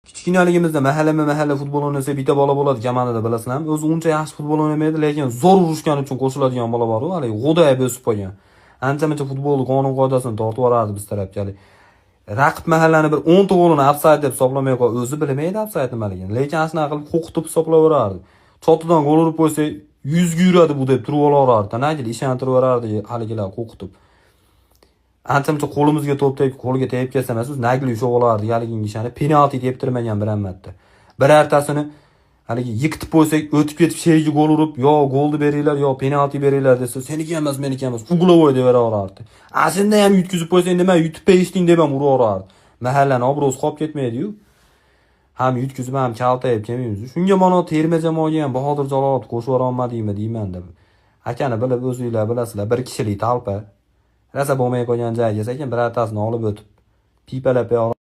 Kichkinaligimizda mahallama-mahalla futbol o'ynasa, bitta bola bo'ladi komandada, bilasizlarmi? O'zi uncha yaxshi futbol o'ynamaydi, lekin zo'r urushgani uchun qo'shiladigan bola bor-u, haligi g'o'dayib o'sib qolgan. Ancha-muncha futbolni qonun qoidasini tortib yuborardi biz tarafga. Haligi raqib mahallani bir 10 ta golini ofsayd deb hisoblamay qo'y, o'zi bilmaydi ofsayd nimaligini. Lekin shunaqa qilib qo'rqitib hisoblayverardi. Chotidan gol urib qo'ysa, 100 ga yuradi bu deb turib olaverardi. Nagil ishontirib yuborardi haligilar qo'rqitib. Ancha-muncha qo'limizga to'p tegib, qo'lga tegib ketsa emas, o'zi nagli ushlab olardi haligini ishani. Penalti teptirmagan bir marta. Birortasini haligi yiqitib qo'ysak, o'tib ketib sherga gol urib, yo golni beringlar, yo penalti beringlar desa, seniki emas, meniki emas, угловой deb beraverardi. Aslida ham yutkizib qo'ysang, nima yutib beshding deb ham uraverardi. Mahallani obro'si qolib ketmaydi-yu. Ham yutkizib, ham kaltayib kelmaymiz. Shunga mana terma jamoaga ham Bahodir Jalolov qo'shib yuborolmadingmi deyman deb. Akani bilib o'zinglar bilasizlar, bir kishilik talpa. Rosa bo'lmay qolgan joyga sekin birortasini olib o'tib, piypalab.